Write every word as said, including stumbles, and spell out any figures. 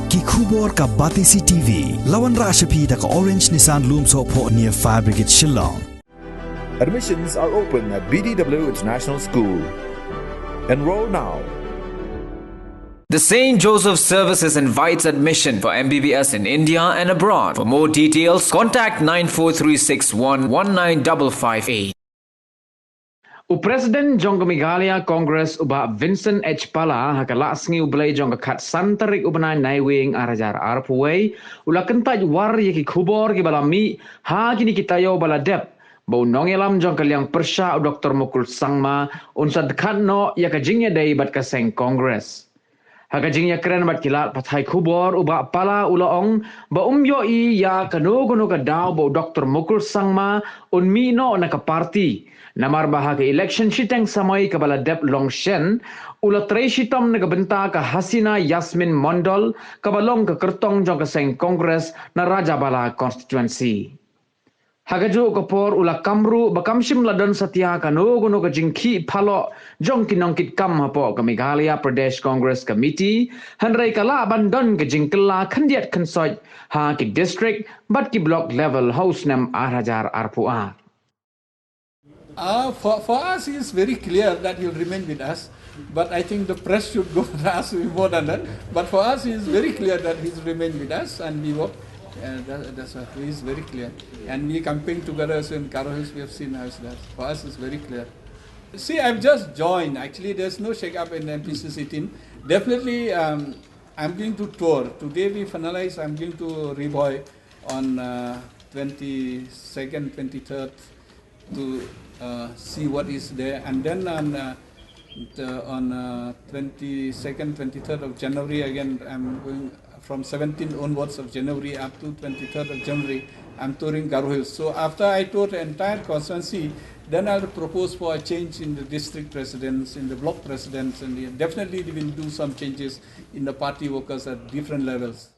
Ki khubor ka Batesi T V. La wanrah sha phi da ka Orange Nissan Lumsohphoh near Fire Brigade Shillong. Admissions are open at B D W International School. Enroll now. The Saint Joseph Services invites admission for M B B S in India and abroad. For more details, contact nine four three six one one nine double five eight. U President jong ka Meghalaya Congress u Bah Vincent H Pala ha ka lah sngi u Blei jong ka khatsan tarik u bnai Naiwieng ar hajar arphew wei u la kyntait war ïa ki khubor kiba la mih ha kine ki taïew ba la dep ba u nongïalam jong ka liang pyrshah u Doktor Mukul Sangma un sa dkhat noh ïa ka jingïadei bad ka seng Congress. Ha ka jingïakren bad ki lad pathai khubor u Bah Pala u la ong ba um ïohi ïa kano kano ka daw ba u Doktor Mukul Sangma un mih noh na ka party. Namar ba ha ka election shiteng samoi kaba la dep long shen u la trei shitom na ka bynta ka Hasina Yasmin Mondol kaba long ka kyrtong jong ka seng Congress na Rajabala constituency. Ha kajuh ka por u la kam ruh ba kam shym la don satia kano kano ka jingkhih phaloh jong ki nongkitkam hapoh ka Meghalaya Pradesh Congress Committee, hynrei ka lah ban don ka jingkylla khyndiat khynsoit ha ki district bad ki block level ha u snem ar hajar arphew ar. Uh, for, for us, it's very clear that he'll remain with us. But I think the press should go and ask him more than that. But for us, it's very clear that he's remained with us, and we work. Uh, that, that's uh, it's very clear. And we campaign together, so in Garo Hills, we have seen how it's done. For us, it's very clear. See, I've just joined. Actually, there's no shake-up in the M P C C team. Definitely, um, I'm going to tour. Today we finalize. I'm going to Ri Bhoi on uh, twenty-second, twenty-third to uh, see what is there. And then on uh, the, on uh, twenty-second, twenty-third of January again, I'm going from seventeenth onwards of January up to twenty-third of January. I'm touring Garo Hills. So after I tour the entire constituency, then I'll propose for a change in the district presidents, in the block presidents, and definitely we will do some changes in the party workers at different levels.